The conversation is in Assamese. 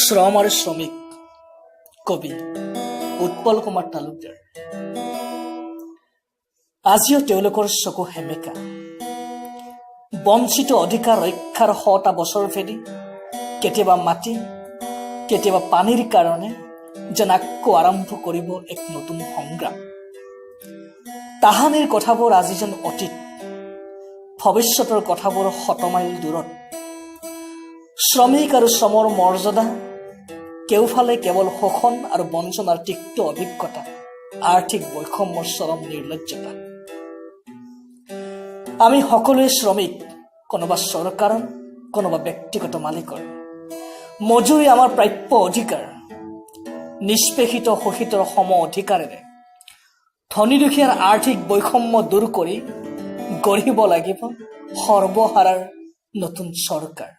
শ্ৰম আৰু শ্ৰমিক, কবি উৎপল কুমাৰ তালুকদাৰ। আজিও তেওঁলোকৰ চকু সেমেকা। বঞ্চিত অধিকাৰ ৰক্ষাৰ শটা বছৰ ভেদি কেতিয়াবা মাটি, কেতিয়াবা পানীৰ কাৰণে যেন আকৌ আৰম্ভ কৰিব এক নতুন সংগ্ৰাম। তাহানিৰ কথাবোৰ আজি যেন অতীত, ভৱিষ্যতৰ কথাবোৰ শতমাইল দূৰত। শ্ৰমিক আৰু শ্ৰমৰ মৰ্যাদা কেওফালে কেৱল শোষণ আৰু বঞ্চনাৰ তিক্ত অভিজ্ঞতা, আৰ্থিক বৈষম্যৰ চৰম নিৰ্লজ্জতা। আমি সকলোৱে শ্ৰমিক, কোনোবা চৰকাৰৰ, কোনোবা ব্যক্তিগত মালিকৰ। মজুৰি আমাৰ প্ৰাপ্য অধিকাৰ। নিষ্পেষিত শোষিতৰ সম অধিকাৰেৰে ধনী দুখীয়াৰ আৰ্থিক বৈষম্য দূৰ কৰি গঢ়িব লাগিব সৰ্বহাৰাৰ নতুন চৰকাৰ।